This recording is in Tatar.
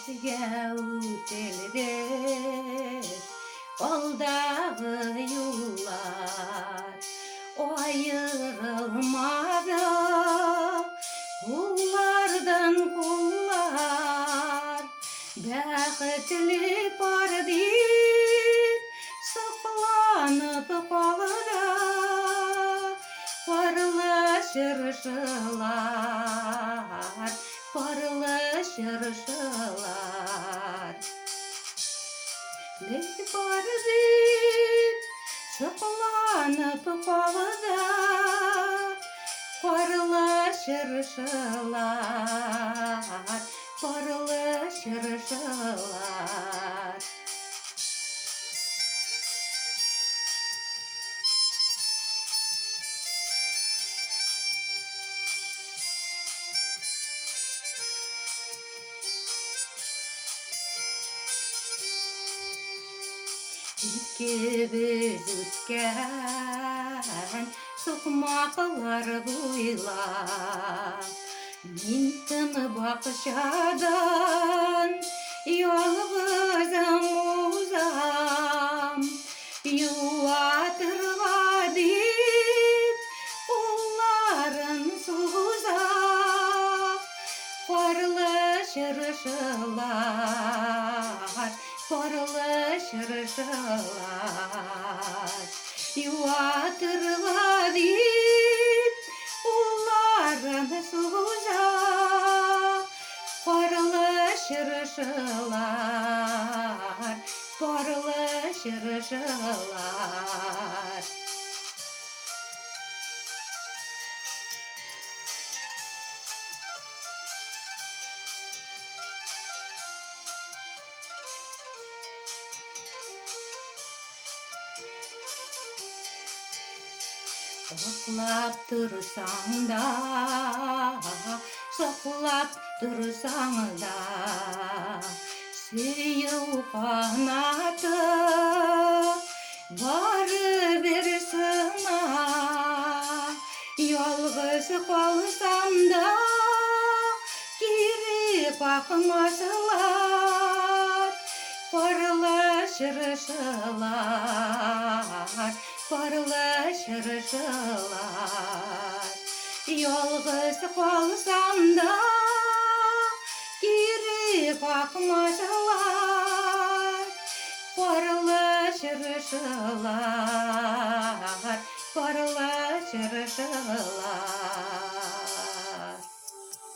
Искә үтелде алдагы юллар. Аерылмады куллардан куллар. Бәхетле пар дип сокланып калды. Парлы чыршылар, парлы чыршылар. Пар дип сокланып калды. Парлы чыршылар, парлы чыршылар. Икебез үткән сукмаклар буйлап, мин тын бакчадан ялгызым узам. Юатырга дип кулларын суза. Парлы чыршылар, парлы чыршылар. Юатырга дип кулларын суза. Парлы чыршылар, парлы чыршылар. Саклап торсаң да, саклап торсаң да, сөю канаты барыбер сына. Ялгыз калсам да, кире какмаслар. Парлы чыршылар, парлы чыршылар. Ялгыз калсам да, кире какмаслар. Парлы чыршылар, парлы чыршылар.